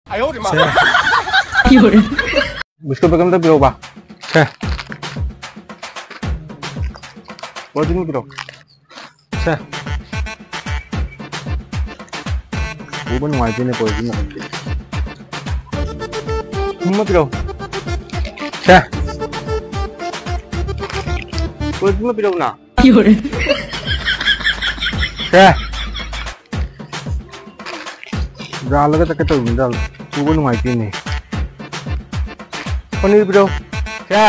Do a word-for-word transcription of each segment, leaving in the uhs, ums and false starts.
ꯁꯦ꯫ Biscuit packet ꯑꯝꯇ ꯄꯤꯔꯛꯎꯕ꯫ ꯁꯦ꯫ Polythene ꯄꯤꯔꯛꯎ꯫ ꯁꯦ꯫ ꯎꯕ ꯅꯨꯡꯉꯥꯏꯇꯦꯅꯦ ꯄꯣꯂꯤꯊꯤꯟ ꯃꯈꯜꯁꯦ꯫ ꯊꯨꯝ ꯑꯃ ꯄꯤꯔꯛꯎ꯫ ꯁꯦ꯫ ꯄꯣꯂꯤꯊꯤꯟ ꯑꯃ ꯄꯤꯔꯛꯎꯅ꯫ ꯁꯦ꯫ ꯌꯥꯜꯂꯒ ꯆꯠꯀꯦ ꯇꯧꯕꯅꯤꯗ, ꯄꯨꯕ ꯅꯨꯡꯉꯥꯏꯇꯦꯅꯦ꯫ ꯄꯅꯤꯔ ꯄꯤꯔꯛꯎ꯫ ꯁꯦ꯫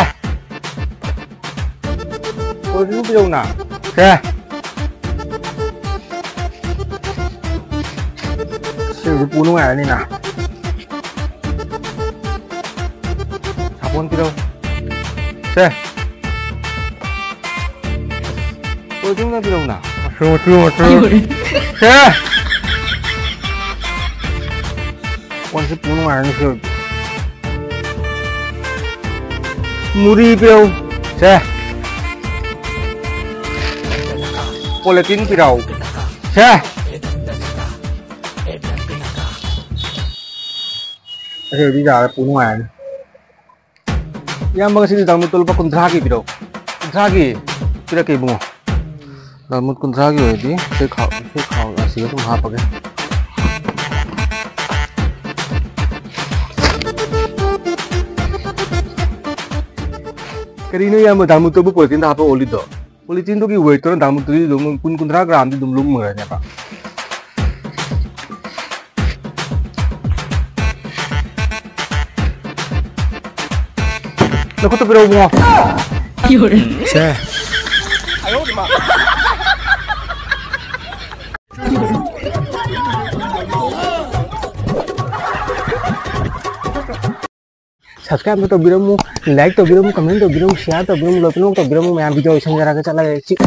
ꯀꯣꯜ ꯗ꯭ꯔꯤꯡ ꯄꯤꯔꯛꯎꯅ꯫ ꯁꯦ꯫ ꯁꯤꯕꯨꯗꯤ ꯄꯨ ꯅꯨꯡꯉꯥꯏꯔꯅꯤꯅ꯫ ꯁꯥꯄꯣꯟ ꯄꯤꯔꯛꯎ꯫ ꯁꯦ꯫ ꯀꯣꯜ ꯗ꯭ꯔꯤꯡ ꯑꯃ ꯄꯤꯔꯛꯎꯅ꯫ ꯃꯆꯨ, ꯃꯆꯨ, ꯃꯆꯨ꯫ ꯁꯦ꯫ ꯀꯣꯟꯁꯦ ꯄꯨ ꯅꯨꯡꯉꯥꯏꯔꯅꯤ ꯁꯤ ꯑꯣꯏꯔꯗꯤ꯫ ꯃꯨꯔꯤ ꯄꯤꯔꯛꯎ꯫ ꯁꯦ꯫ ꯄꯣꯂꯤꯊꯤꯟ ꯄꯤꯔꯛꯎ꯫ ꯁꯦ꯫ ꯑꯁꯤ ꯑꯣꯏꯔꯗꯤ ꯌꯥꯔꯦ, ꯄꯨ ꯅꯨꯡꯉꯥꯏꯔꯅꯤ꯫ ꯏꯌꯥꯝꯕ, ꯉꯁꯤꯗꯤ ꯗꯥꯜꯃꯨꯠꯇꯣ ꯂꯨꯄꯥ ꯀꯨꯟꯊ꯭ꯔꯥꯒꯤ ꯄꯤꯔꯛꯎ꯫ ꯀꯨꯟꯊ꯭ꯔꯥꯒꯤ ꯄꯤꯔꯛꯀꯦ, ꯏꯕꯨꯡꯉꯣ꯫ ꯗꯥꯜꯃꯨꯠ ꯀꯨꯟꯊ꯭ꯔꯥꯒꯤ ꯑꯣꯏꯔꯗꯤ ꯁꯤ ꯈꯥꯎ, ꯁꯤ ꯈꯥꯎ ꯑꯁꯤꯗ ꯁꯨꯝ ꯍꯥꯞꯄꯒꯦ꯫ ꯀꯔꯤꯅꯣ ꯏꯌꯥꯝꯕ, ꯗꯥꯜꯃꯨꯠꯇꯨꯕꯨ ꯄꯣꯂꯤꯊꯤꯟꯗ ꯍꯥꯞꯄ ꯑꯣꯜꯂꯤꯗꯣ? ꯄꯣꯂꯤꯊꯤꯟꯗꯨꯒꯤ ꯋꯦꯠꯇꯨꯅ ꯗꯥꯜꯃꯨꯠꯇꯨꯗꯤ ꯑꯗꯨꯝ ꯀꯨꯟ, ꯀꯨꯟꯊ꯭ꯔꯥ ꯒ꯭ꯔꯥꯝꯗꯤ ꯑꯗꯨꯝ ꯂꯨꯝꯈ꯭ꯔꯅꯦꯕ꯫ ꯅꯈꯨꯠꯇ ꯄꯤꯔꯛꯎ, ꯏꯕꯨꯡꯉꯣ꯫ ꯁꯦ꯫ Subscribe ꯇꯧꯕꯤꯔꯝꯃꯨ, like ꯇꯧꯕꯤꯔꯝꯃꯨ, comment ꯇꯧꯕꯤꯔꯝꯃꯨ, share ꯇꯧꯕꯤꯔꯝꯃꯨ, ꯂꯣꯏꯅꯃꯛ ꯇꯧꯕꯤꯔꯝꯃꯨ ꯃꯌꯥꯝ꯫ Video ꯂꯣꯏꯁꯟꯖꯔꯒ ꯆꯠꯂꯒꯦ꯫ ꯆꯤ-,